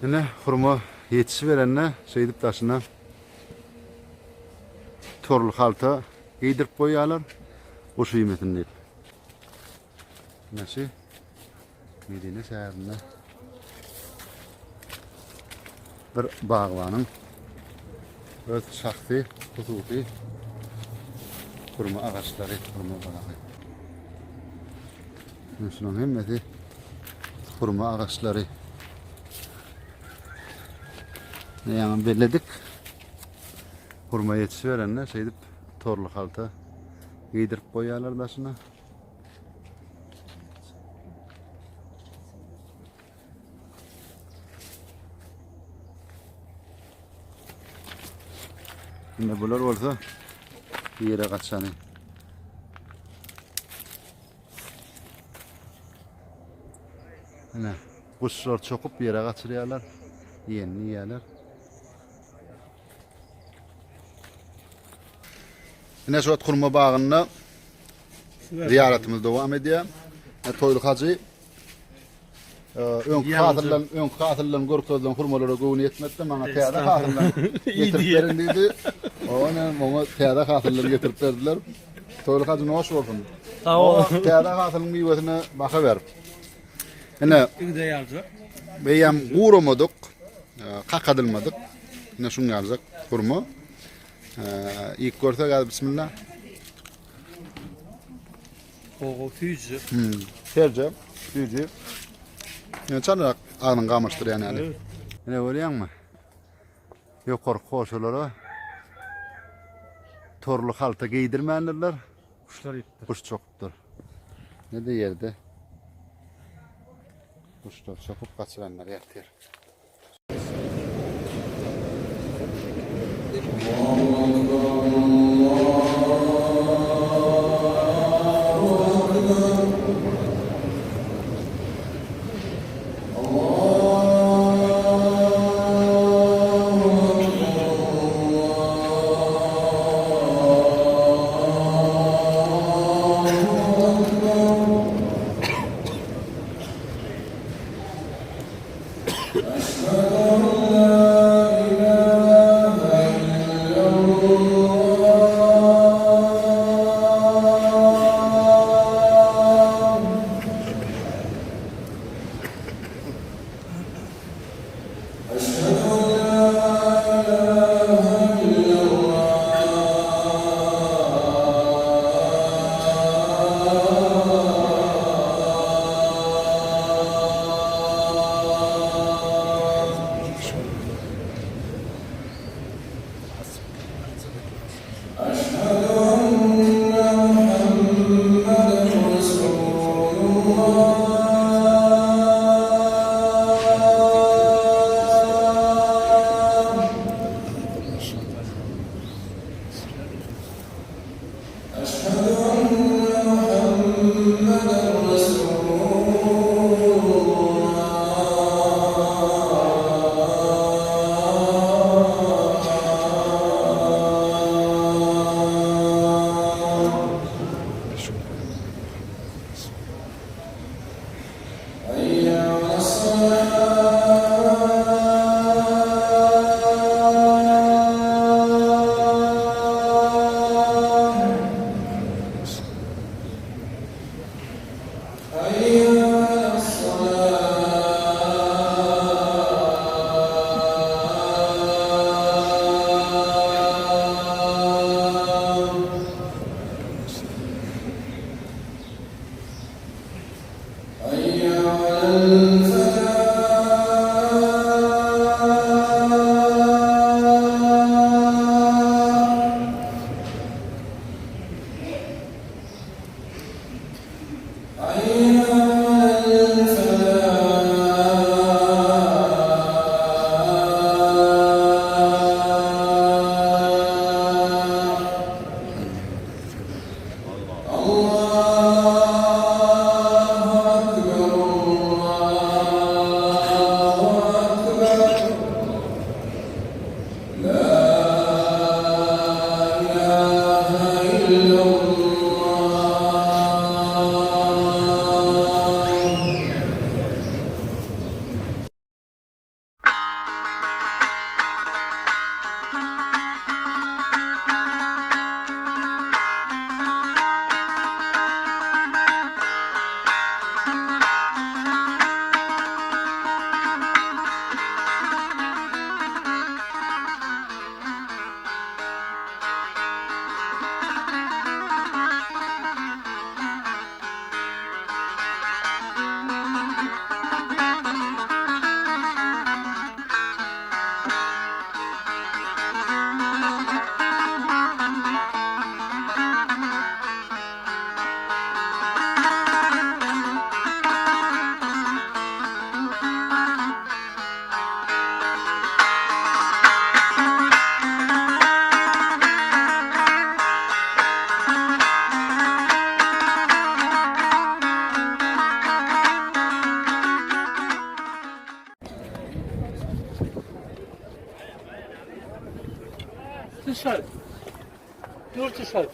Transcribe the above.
Ine, hurma ýetişiberende şeýdip daşyna torly halta geýdirip goýýarlar, guş iýmesin diýip. Ine şu Medine şäherinde bir bagbanyň öz şahsy, hususy hurma agaçlary, hurma bagy. Ine şunuň hemmesi hurma agaçlary. Ne ýaňy belledik. Hurma ýetişiberende şeýdip torly halta geýdirip goýýarlar daşyna. Indi bular bolsa ýere gaçany. Ine, guşlar çokup ýere gaçyrýarlar. Iýenini iýýärler. Ine şu wagt hurma bagynda zyýaratymyz dowam edýär. Toýly hajy öňki hasyldan, öňki hasyldan görkezilen hurmalara göwni ýetmedi-de, maňa täze hasyldan getirip beriň diýdi. Oňa oňa täze hasyldan getirip berdiler. Toýly hajy noş bolsun. Sag bol. Täze hasylyň miwesine baha ber. Ine, Igde ýaljak. Beýem guramadyk, kakadylmadyk. Ine şuň ýaljak hurma. Iýip görsek hadi bismillah. Gowy süýji. Hmm. Terje, süýji. Ýöne çalrak agzyň gamaşdyrýan ýaly. Ine görýäňmi? Ýokarky hoşalara torly halta geýdirmändirler. Guşlar iýipdir. Guş çokupdyr. Ne de ýerde guşlar çokup gaçyranlar ýatyr. Dışarı. Dur dışarı.